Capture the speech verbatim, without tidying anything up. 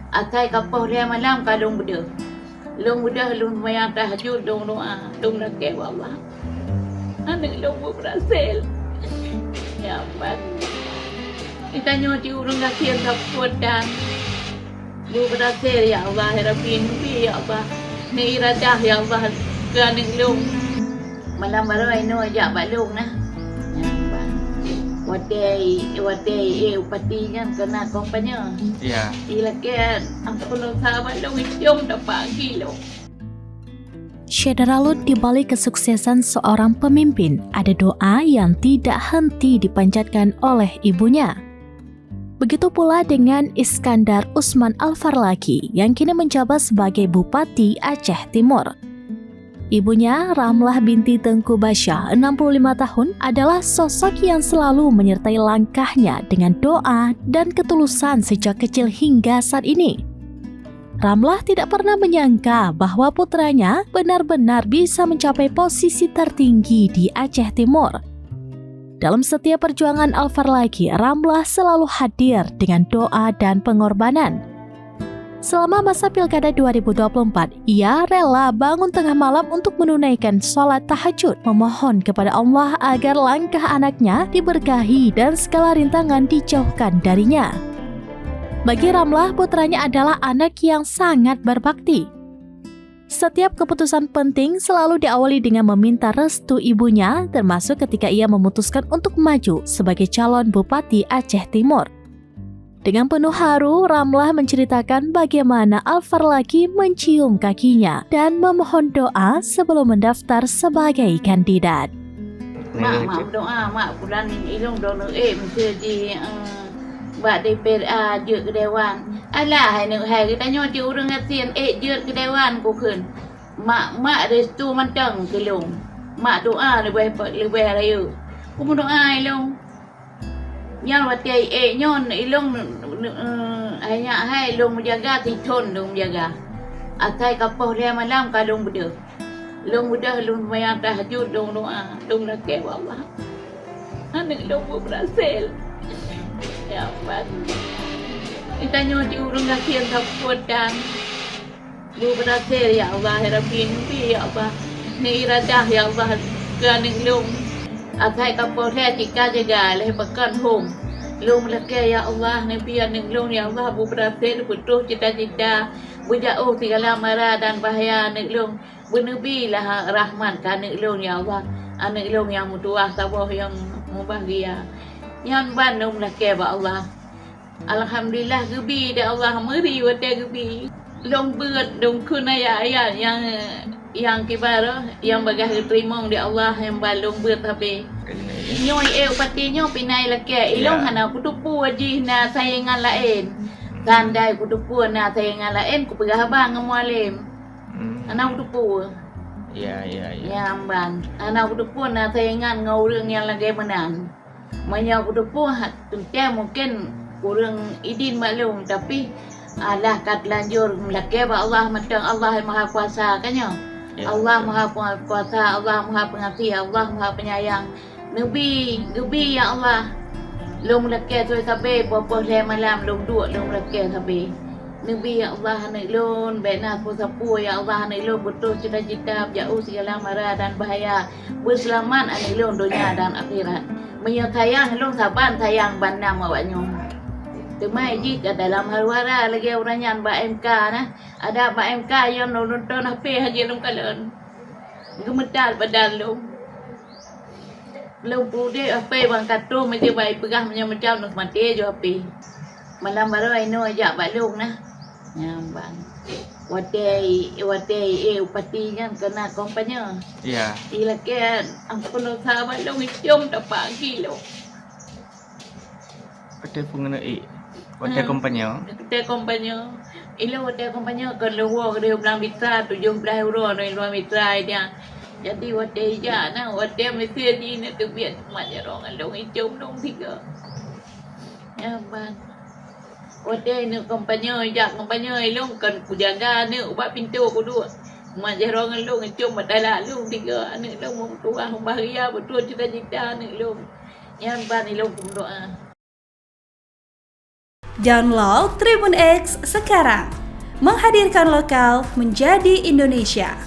Asai ka poh lhèe malam ka lôn beudôh. Lôn beudôh, lôn seumayang tahajud, lôn doa, lôn lakèe bak Allah. Aneuk lôn beu beurasel. Ya Allah. Geutanyoe cit ureueng gasien sapeue tan. Beu beurasel, ya Allah, ya Rabbi, neubi, ya Allah. Neuiradah, ya Allah, keu aneuk lôn. Malam baroe inoe jak bak lôn na. Watèe, watèe, eh, upati nyan keunan kampanye. Ya. Ilakèe ampôn dosa bak lôn, icom tapak gilong. Syedara lôn, di balik kesuksesan seorang pemimpin, ada doa yang tidak henti dipanjatkan oleh ibunya. Begitu pula dengan Iskandar Usman Al-Farlaki yang kini menjabat sebagai Bupati Aceh Timur. Ibunya, Ramlah binti Tengku Basyah, enam puluh lima tahun, adalah sosok yang selalu menyertai langkahnya dengan doa dan ketulusan sejak kecil hingga saat ini. Ramlah tidak pernah menyangka bahwa putranya benar-benar bisa mencapai posisi tertinggi di Aceh Timur. Dalam setiap perjuangan Al-Farlaki, Ramlah selalu hadir dengan doa dan pengorbanan. Selama masa Pilkada dua ribu dua puluh empat, ia rela bangun tengah malam untuk menunaikan salat tahajud, memohon kepada Allah agar langkah anaknya diberkahi dan segala rintangan dijauhkan darinya. Bagi Ramlah, putranya adalah anak yang sangat berbakti. Setiap keputusan penting selalu diawali dengan meminta restu ibunya, termasuk ketika ia memutuskan untuk maju sebagai calon Bupati Aceh Timur. Dengan penuh haru, Ramlah menceritakan bagaimana Al-Farlaki mencium kakinya dan memohon doa sebelum mendaftar sebagai kandidat. Mak, mak meudoa, mak, bulan ilong dong eh, mesti di, eh, bak D P R A jeuet keu dewan. Alah, hai neuk hai, geutanyoe cit ureueng gasien, eh, jeuet keu dewan kukheun. Mak, mak restu mantong keu lôn. Mak doa leubeh, leubeh rayeuk. Kumeudoa ilong. Nyan watèe ék nyoe ilong, eh, hai nyak hai lôn meujaga, sithon lôn meujaga. Asai ka poh lhèe malam ka lôn beudôh. Lôn beudôh, lôn seumayang tahajud, lôn doa, lôn lakèe bak Allah. Aneuk lôn beu beurasel. Ya Allah. Geutanyoe cit ureueng gasien sapeue tan. Beu beurasel, ya Allah, ya Rabbi, neubi, ya Allah. Neuiradah, ya Allah, keu aneuk lôn. Asai ka poh lhèe cit ka jaga lhèe pakon hom. Lôn lakèe, ya Allah, neubi aneuk lôn, ya Allah, beu beurasel, beutroh cita-cita, beujaoh sigala mara dan bahaya aneuk lôn. Beuneubi lah rahmat keu aneuk lôn, ya Allah. Aneuk lôn nyang meutuwah saboh nyang mubahgia. Nyan ban lôn lakèe bak Allah. Alhamdulillah, geubi di Allah, meuri watèe geubi. Lôn beuet, lôn kheun ayat-ayat nyang, nyang kiban, nyang bagaih geuteurimong di Allah, nyang ban lôn beuet sabe. Nyoe ék bupati nyoe pih na ilakèe, ilong hana kuteupeue jih na saingan laén. Kandai kuteupeue na saingan laén, kupeugah haba ngon Mualem. Hmm. Hana kuteupeue. Ya, ya, ya. Nyan ban. Hana kuteupeue na saingan ngon ureueng nyang lagèe meunan. Meunyoe kuteupeue, teuntèe mungken ureueng idin bak lôn, tapi alah ka teulanjur meulakèe bak Allah, mantong Allah Maha Kuasa, kan nyoe? Ya, betul. Allah Maha Kuasa, Allah Maha Pengasih, Allah Maha Penyayang. Neubi, geubi, ya Allah. Lôn meulakèe sabe-sabe, poh-poh lhèe malam lôn duek lôn meulakèe sabe. Neubi, ya Allah, aneuk lôn, bèk na sapeue-sapeue, ya Allah, aneuk lôn beutroh cita-cita, beujaoh sigala mara dan bahaya, beuseulamat aneuk lôn donya dan akhirat. Meunyoe sayang lôn saban sayang ban nam awak nyoe. Teuma jih ka dalam huru-hara lagèe ureueng nyan bak M K na. Adak bak M K yon lôn nonton H P hana lôn kalon. Geumeutal badan lôn. Lôn peuudép H P ban ka troh meunyoe bak ipeugah macam-macam, lôn maté ju H P. Malam baroe inoe jak bak lôn na. Nyan ban. Watèe, watèe, eh, upati nyan keunan kampanye. Ya. Ilakèe ampôn dosa bak lôn, icom tapak gilong. Watèe peungeuneuk ék. Watèe kampanye. Watèe kampanye. Ilôn watèe kampanye kon lôn woe keudéh u Blang Bitra, tujoh blaih uroe nyoe i Blang Bitra ai nyan. Jadi watèe ijak na, watèe miseue jih neuk teubiet mat jaroe ngon lôn, icom lôn sigoe. Nyan ban. Watèe neuk kampanye, ijak kampanye, ilôn kon kujaga neuk ubak pintoe kuduek. Mat jaroe ngon lôn, icom bak talak lôn sigoe, aneuk lôn meutuwah mubahgia, beutroh cita-cita aneuk lôn. Nyan ban ilôn kumeudoa. Download Tribun X sekarang. Menghadirkan lokal menjadi Indonesia.